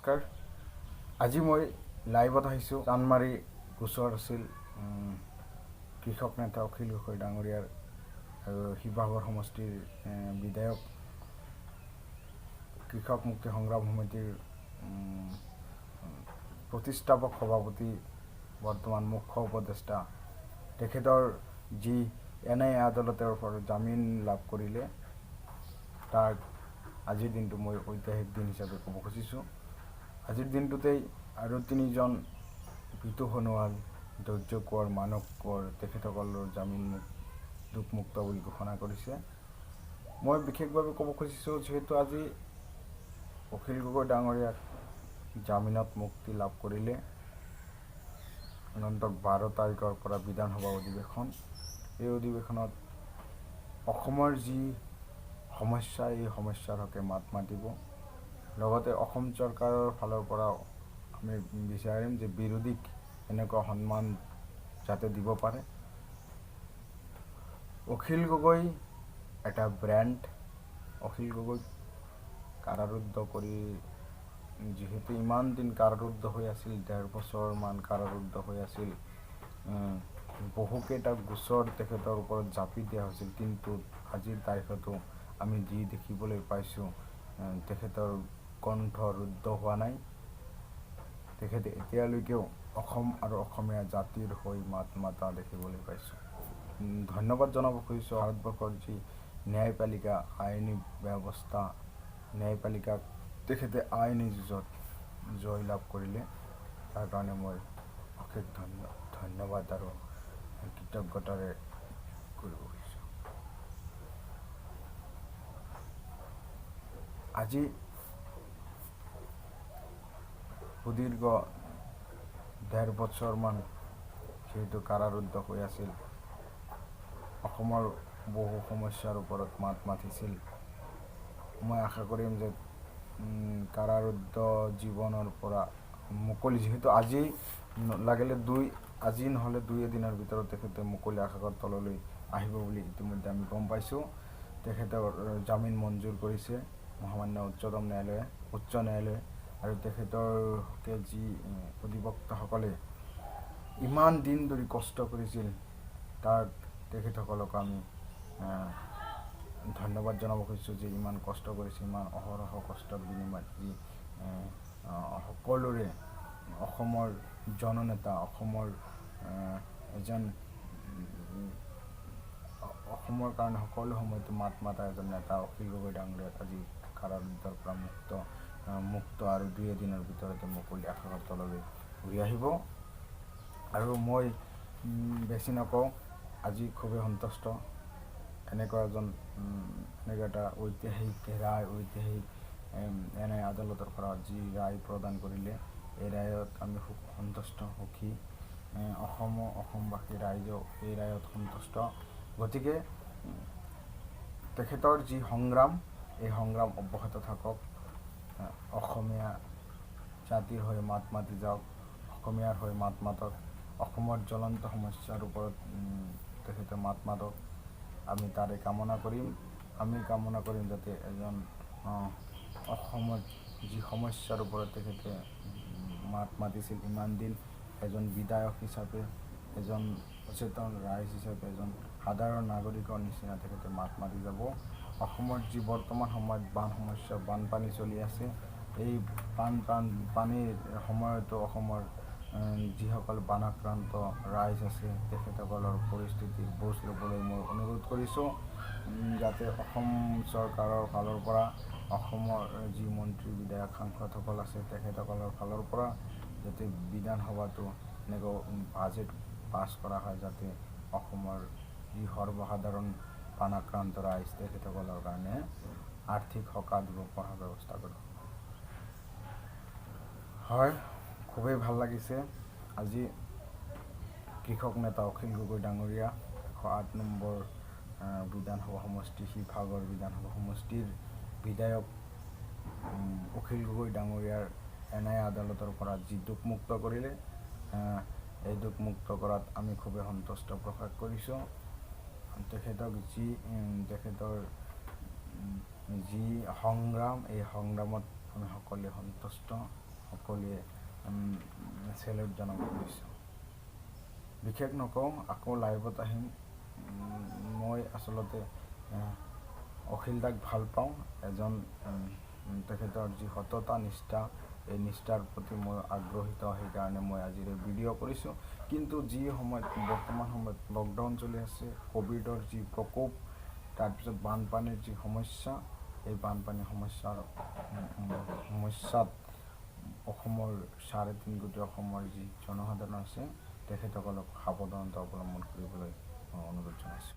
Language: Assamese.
নমস্কাৰ। আজি মই লাইভত আহিছোঁ। চানমাৰি গোচৰ আছিল, কৃষক নেতা অখিল গগৈ ডাঙৰীয়াৰ আৰু শিৱসাগৰ সমষ্টিৰ বিধায়ক, কৃষক মুক্তি সংগ্ৰাম সমিতিৰ প্ৰতিষ্ঠাপক সভাপতি, বৰ্তমান মুখ্য উপদেষ্টা, তেখেতৰ যি এন আই আদালতৰ পৰা জামিন লাভ কৰিলে, তাক আজিৰ দিনটো মই ঐতিহাসিক দিন হিচাপে ক'ব খুজিছোঁ। আজিৰ দিনটোতেই আৰু তিনিজন, বিতু সোণোৱাল, ধৈৰ্য কোঁৱৰ, মানস কোঁৱৰ, তেখেতসকলৰ জামিন দোষমুক্ত বুলি ঘোষণা কৰিছে। মই বিশেষভাৱে ক'ব খুজিছোঁ, যিহেতু আজি অখিল গগৈ ডাঙৰীয়াক জামিনত মুক্তি লাভ কৰিলে, আগন্তুক 12 তাৰিখৰ পৰা বিধানসভা অধিৱেশন। এই অধিৱেশনত অসমৰ যি সমস্যা, এই সমস্যাৰ হকে মাত মাতিব। লগতে অসম চৰকাৰৰ ফালৰ পৰাও আমি বিচাৰিম যে বিৰোধীক এনেকুৱা সন্মান যাতে দিব পাৰে। অখিল গগৈ এটা ব্ৰেণ্ড। অখিল গগৈক কাৰাৰুদ্ধ কৰি, যিহেতু ইমান দিন কাৰাৰুদ্ধ হৈ আছিল, 1.5 বছৰমান কাৰাৰুদ্ধ হৈ আছিল, বহুকেইটা গোচৰ তেখেতৰ ওপৰত জাপি দিয়া হৈছিল, কিন্তু আজিৰ তাৰিখতো আমি যি দেখিবলৈ পাইছোঁ, তেখেতৰ কণ্ঠ ৰুদ্ধ হোৱা নাই। তেখেতে এতিয়ালৈকেও অসম আৰু অসমীয়া জাতিৰ হৈ মাত মাতা দেখিবলৈ পাইছোঁ। ধন্যবাদ জনাব খুজিছোঁ ভাৰতবৰ্ষৰ যি ন্যায়পালিকা, আইনী ব্যৱস্থা, ন্যায়পালিকাক। তেখেতে আইনী যুঁজত জয় লাভ কৰিলে, তাৰ কাৰণে মই অশেষ ধন্যবাদ আৰু কৃতজ্ঞতাৰে কৰিব খুজিছোঁ। আজি সুদীৰ্ঘ 1.5 বছৰমান যিহেতু কাৰাৰুদ্ধ হৈ আছিল, অসমৰ বহু সমস্যাৰ ওপৰত মাত মাতিছিল, মই আশা কৰিম যে কাৰাৰুদ্ধ জীৱনৰ পৰা মুকলি, যিহেতু আজি লাগিলে দুই আজি নহ'লে দুই এদিনৰ ভিতৰত তেখেতে মুকলি আকাশৰ তললৈ আহিব বুলি ইতিমধ্যে আমি গম পাইছোঁ। তেখেতৰ জামিন মঞ্জুৰ কৰিছে মহামান্য উচ্চতম ন্যায়ালয়ে, উচ্চ ন্যায়ালয়ে। আৰু তেখেতৰকে যি অধিবক্তাসকলে ইমান দিন ধৰি কষ্ট কৰিছিল, তাক তেখেতসকলক আমি ধন্যবাদ জনাব খুজিছোঁ যে ইমান কষ্ট কৰিছে, ইমান অহৰহ কষ্টৰ বিনিময়ত যি সকলোৰে অসমৰ জননেতা, অসমৰ এজন অসমৰ কাৰণে সকলো সময়তে মাত মাতা এজন নেতা অখিল গগৈ ডাঙৰীয়াক আজি কাৰাৰুদ্ধৰ পৰা মুক্ত মুক্ত আৰু দুই এদিনৰ ভিতৰতে মুকলি আকাশৰ তললৈ ঘূৰি আহিব। আৰু মই বেছি নকওঁ, আজি খুবেই সন্তুষ্ট। এনেকুৱা এজন এনেকুৱা এটা ঐতিহাসিক ৰায়, ঐতিহাসিক এন আই আদালতৰ পৰা যি ৰায় প্ৰদান কৰিলে, এই ৰায়ত আমি খুব সন্তুষ্ট, সুখী। অসম অসমবাসী ৰাইজেও এই ৰায়ত সন্তুষ্ট। গতিকে তেখেতৰ যি সংগ্ৰাম, এই সংগ্ৰাম অব্যাহত থাকক। অসমীয়া জাতিৰ হৈ মাত মাতি যাওক, অসমীয়াৰ হৈ মাত মাতক, অসমৰ জ্বলন্ত সমস্যাৰ ওপৰত তেখেতে মাত মাতক, আমি তাৰে কামনা কৰিম। আমি কামনা কৰিম যাতে এজন অসমত যি সমস্যাৰ ওপৰত তেখেতে মাত মাতিছিল ইমান দিন, এজন বিধায়ক হিচাপে, এজন সচেতন ৰাইজ হিচাপে, এজন সাধাৰণ নাগৰিকৰ নিচিনা তেখেতে মাত মাতি যাব। অসমত যি বৰ্তমান সময়ত বান সমস্যা, বানপানী চলি আছে, এই বানপানীৰ সময়তো অসমৰ যিসকল বানাক্ৰান্ত ৰাইজ আছে, তেখেতসকলৰ পৰিস্থিতিৰ বুজ ল'বলৈ মই অনুৰোধ কৰিছোঁ, যাতে অসম চৰকাৰৰ ফালৰ পৰা, অসমৰ যি মন্ত্ৰী, বিধায়ক, সাংসদসকল আছে, তেখেতসকলৰ ফালৰ পৰা যাতে বিধানসভাতো এনেকুৱা বাজেট পাছ কৰা হয়, যাতে অসমৰ যি সৰ্বসাধাৰণ বানাক্ৰান্ত ৰাইজ, তেখেতসকলৰ কাৰণে আৰ্থিক সকাহ দিব পৰা ব্যৱস্থা কৰা হয়। খুবেই ভাল লাগিছে। আজি কৃষক নেতা অখিল গগৈ ডাঙৰীয়া, 108 নম্বৰ বিধানসভা সমষ্টি, শিৱসাগৰ বিধানসভা সমষ্টিৰ বিধায়ক অখিল গগৈ ডাঙৰীয়াৰ এন আই আদালতৰ পৰা যি দোষমুক্ত কৰিলে, এই দোষমুক্ত কৰাত আমি খুবেই সন্তুষ্ট প্ৰকাশ কৰিছোঁ। তেখেতক যি তেখেতৰ যি সংগ্ৰাম, এই সংগ্ৰামত আমি সকলোৱে সন্তুষ্ট। সকলোৱে চেল্যুট জনাব খুজিছোঁ। বিশেষ নকওঁ, আকৌ লাইভত আহিম। মই আচলতে অখিল দাক ভাল পাওঁ। এজন তেখেতৰ যি সততা, নিষ্ঠা, এই নিষ্ঠাৰ প্ৰতি মই আগ্ৰহিত। সেইকাৰণে মই আজিৰ এই ভিডিঅ' কৰিছোঁ। কিন্তু যি সময়ত, বৰ্তমান সময়ত লকডাউন চলি আছে, ক'ভিডৰ যি প্ৰকোপ, তাৰপিছত বানপানীৰ যি সমস্যা, এই বানপানী সমস্যাত অসমৰ 3.5 কোটি অসমৰ যি জনসাধাৰণ আছে, তেখেতসকলক সাৱধানতা অৱলম্বন কৰিবলৈ মই অনুৰোধ জনাইছোঁ।